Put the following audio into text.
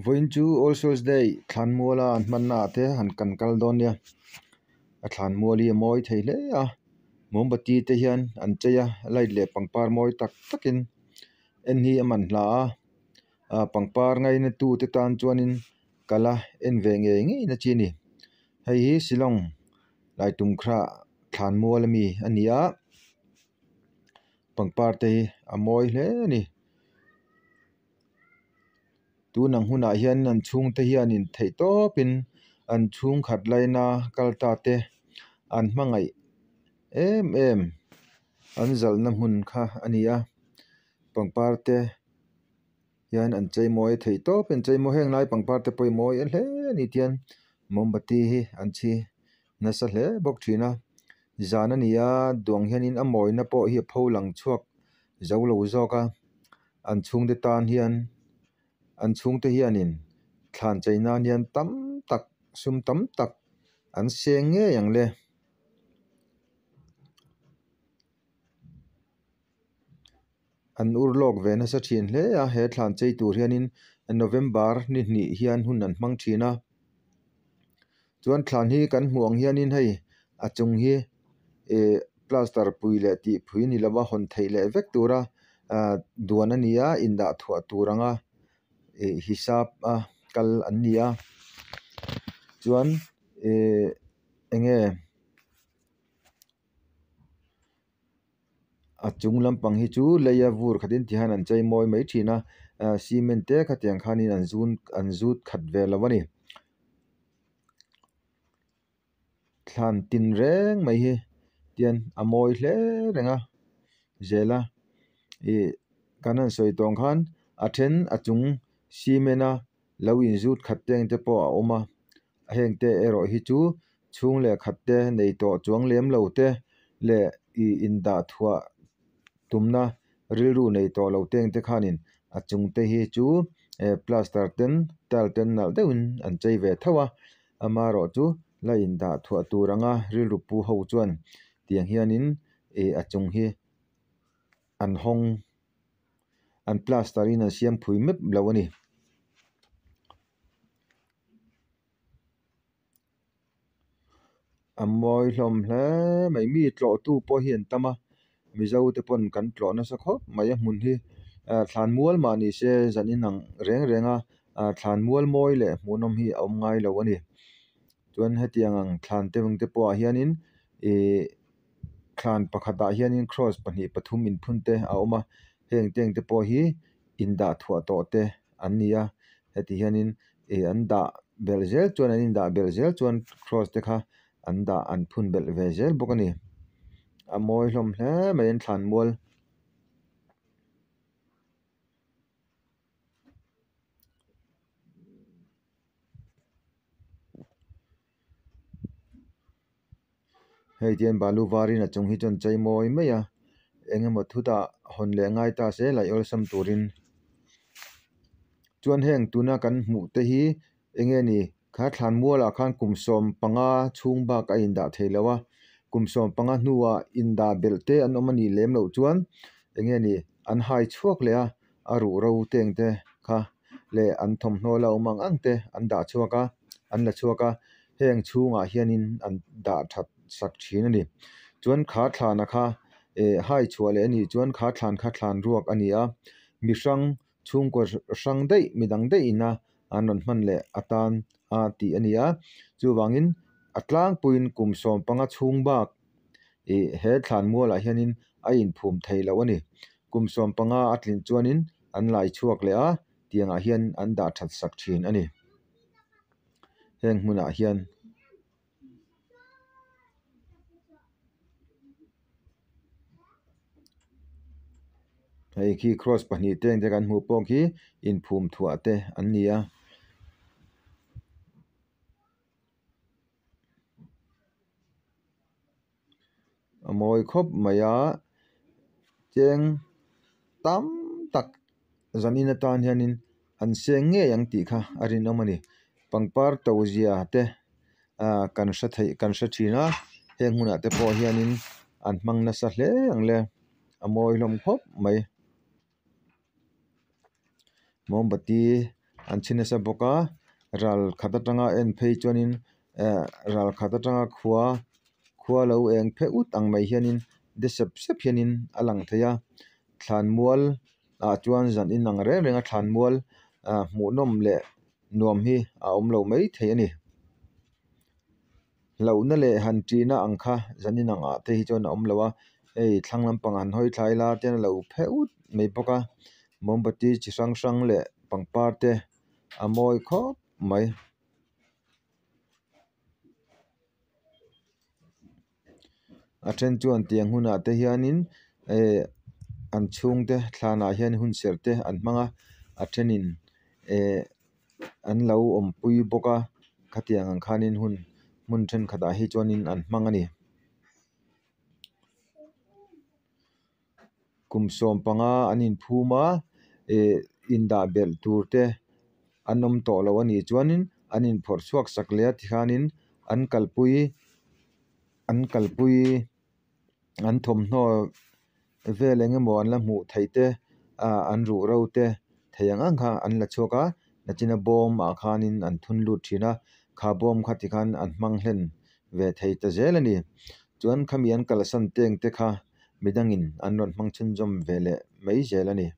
Vawiin chu All Souls Day thlan muala an hmanna ah te han kan kal dawn nia a thlan mual hi a mawi thei hle a mombati te hian an chei a light leh pangpar mawi tak tak in en hi a man hla a ah pangpar ngaina tu te tan chuanin kal a en ve ngei ngei na chi a ni hei hi shillong laitumkhrah thlan mual ami a ni a pangpar te hi a mawi hle a ni. Tun ang hunah hian an chhungte hianin theih tawpin an chhungkhat laina kal ta te an hmangaih em em an zalhna hmun kha a ni a pangpar te hian an chei mawi theih tawp an chei mawi heng lai pangpar te pawh hi mawi hle a ni tihian mombati hi an chhi nasa hle bawk thin a zan a ni a duang hianin a mawina pawh hi a pho lang chhuak zo lo zawk a an chhungte tan hian an chhungte hianin thlan chei nan hian tam tak sum tam tak an seng ngei ang le. An ur lawk ve nasa thin hle a he thlan chei tur hianin November ni hnih hian hun an hmang thin a chuan thlan hi kan hmuh ang hianin hei a chung hi ih plaster pui leh tih phui ni lova hawn theih leh vek tura ah duan a ni a indah thuah tur anga ih hisap a kal an ni a chuan ih eng nge. A chung lampang hi chu leia vur khatin ti hian an chei mawi mai thin a ah cement te khatiang khanin an zun an zut khat ve lo a ni thlan tin reng mai hi tian a mawi hle reng a zel a ih kan han sawi tawng khan a then a chung cement a lo inzut khat te ang te pawh a awm a. Heng te erawh hi chu chhung leh khat te nei tawh chuang lem lo te leh ih indah thuah tumna rilru nei tawh lo te ang te khanin a chung te hi chu eh plaster ten tile ten nalh deuhin an chei ve tho a amaherawh chu la indah thuah tur anga rilru pu ho chuan tiang hianin ih a chung hi an hawng an plaster in an siam phui map lo a ni. A mawi hlawm hle mai mi tlawh tu pawh hi an tam a mizo te pawn kan tlawh nasa khawp mai a hmun hi ah thlan mual mah ni se zan inang reng reng a ah thlan mual mawi leh hmuhnawm hi a awm ngai lo a ni chuan hetiang ang thlan te ang te pawh ah hianin ihh thlan pakhatah hianin cross pahnih pathum inphun te a awm a heng te ang te pawh hi indah thuah tawh te an ni a heti hianin ih an dah belh zel chuan an indah belh zel chuan cross te kha an dah an phun belh ve zel bawk a ni a mawi hlawm hle mai an thlan mual. Hei tihian balu varin a chung hi chuan chei mawi mai a eng emaw thutah hawn leh ngai ta se laih awlsam turin chuan heng tuna kan hmuh te hi eng nge ni kha thlan mualah khan kum 15 chhung bak a indah thei lo a kum 15 hnuah indah belh te an awm a nih lem loh chuan eng nge ni an hai chhuak leh a a ruh ro teng te kha leh an thawmhnaw la awm ang ang te an dah chhuak a an la chhuak a heng chhungah hianin an dah that sak thin a ni chuan kha thlana kha eh hai chhuah leh a nih chuan kha thlan kha thlan ruak a ni a mi hrang chhungkaw hrang daih mi dang daih ina an rawn hman leh atan a tih a ni a chuvangin a tlangpuiin kum 15 chhung bak ih he thlan mualah hianin a inphum thei loh a ni kum 15 a tlin chuanin an lai chhuak leh a tiangah hian an dah that sak thin a ni heng hmunah hian. Hei khi cross pahnih te ang te kan hmuh pawh khi inphum thuah te an ni a. A mawi khawp mai a cheng tam tak zanin atan hianin an seng ngei ang tih kha a rinawm a ni pangpar to zia te ah kan hre theih kan hre thin a heng hmunah te pawh hianin an hmang nasa hle ang le a mawi hlawm khawp mai mombati. An chhi nasa bawk a ral khat atanga en phei chuanin eh ral khat atanga khua khua lo eng phei ut ang mai hianin de sep sep hianin a lang thei a thlanmual ah chuan zan in ang reng reng a thlanmual ah hmuhnawm leh nuam hi a awm lo maithei a ni. Hlauhna leh han ṭihna ang kha zanin ang ah te hi chuan a awm lo a hei thlang lampang han hawi thlai la te an lo phe ut mai bawk a mombati chi hrang hrang leh pangpar te a mawi khawp mai. A then chuan tiang hunah te hianin eh an chhungte thlanah hian hun serh te an hmang a a thenin eh an lo awmpui bawk a khatiang ang khanin hun hmun thenkhatah hi chuanin an hmang a ni. Kum 15 an inphum a eh indah belh tur te an awm tawh lo a nih chuanin an inphawrh chhuak sak leh a tikhanin an kalpui an kalpui an thawmhnaw vel eng emaw an la hmuh theih te ah an ruh ro te thei ang ang kha an la chhuak a nachina bawm ah khanin an thun lut thin a kha bawm kha tikhan an hmang hlen ve thei ta zel a ni chuan khami an kalsan teng te kha midangin an rawn hmang chhunzawm ve leh mai zel a ni.